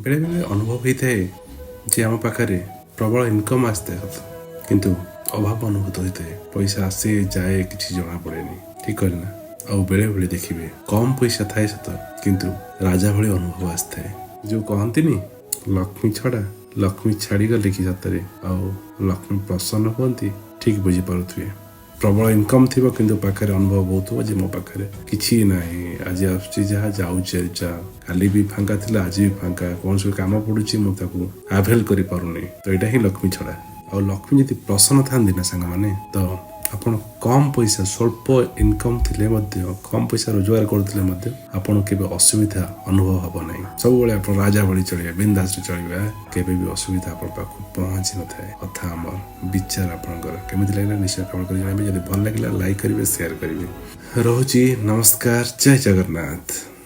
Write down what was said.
ବେଳେବେଳେ ଅନୁଭବ ହେଇଥାଏ ଯେ ଆମ ପାଖରେ ପ୍ରବଳ ଇନକମ୍ ଆସିଥାଏ ସତ, କିନ୍ତୁ ଅଭାବ ଅନୁଭୂତ ହୋଇଥାଏ। ପଇସା ଆସେ ଯାଏ, କିଛି ଜଣା ପଡ଼େନି। ଠିକ୍ କହିଲେ ନା? ଆଉ ବେଳେବେଳେ ଦେଖିବେ କମ୍ ପଇସା ଥାଏ ସତ, କିନ୍ତୁ ରାଜା ଭଳି ଅନୁଭବ ଆସିଥାଏ। ଯୋଉ କହନ୍ତିନି ଲକ୍ଷ୍ମୀ ଛଡ଼ା, ଲକ୍ଷ୍ମୀ ଛାଡ଼ିଗଲେ କି ସତରେ ଆଉ ଲକ୍ଷ୍ମୀ ପ୍ରସନ୍ନ ହୁଅନ୍ତି? ଠିକ୍ ବୁଝିପାରୁଥିବେ। ପ୍ରବଳ ଇନକମ୍ ଥିବ, କିନ୍ତୁ ପାଖରେ ଅନୁଭବ ହେଉଥିବ ଯେ ମୋ ପାଖରେ କିଛି ନାହିଁ। ଆଜି ଆସୁଛି ଯାହା, ଯାଉଛି ଯାହା। କାଲି ବି ଫାଙ୍କା ଥିଲା, ଆଜି ବି ଫାଙ୍କା। କୌଣସି କାମ ପଡୁଛି, ମୁଁ ତାକୁ ଆଭେଲ କରିପାରୁନି। ତ ଏଇଟା ହିଁ ଲକ୍ଷ୍ମୀ ଛଡ଼ା। ଆଉ ଲକ୍ଷ୍ମୀ ଯଦି ପ୍ରସନ୍ନ ଥାନ୍ତି ନା ସାଙ୍ଗମାନେ, ତ ଆପଣ କମ୍ ପଇସା, ସ୍ୱଳ୍ପ ଇନକମ୍ ଥିଲେ ମଧ୍ୟ, କମ୍ ପଇସା ରୋଜଗାର କରୁଥିଲେ ମଧ୍ୟ ଆପଣଙ୍କୁ କେବେ ଅସୁବିଧା ଅନୁଭବ ହେବ ନାହିଁ। ସବୁବେଳେ ଆପଣ ରାଜା ଭଳି ଚଳିବେ, ବିନ୍ଦାସରେ ଚଳିବେ। କେବେ ବି ଅସୁବିଧା ଆପଣଙ୍କ ପାଖକୁ ପହଞ୍ଚି ନଥାଏ। କଥା ଆମର ବିଚାର ଆପଣଙ୍କର କେମିତି ଲାଗିଲା, ନିଶ୍ଚୟ କମେଣ୍ଟ କରି ଜଣାଇବେ। ଯଦି ଭଲ ଲାଗିଲା, ଲାଇକ୍ କରିବେ, ସେୟାର କରିବେ। ରହୁଛି, ନମସ୍କାର, ଜୟ ଜଗନ୍ନାଥ।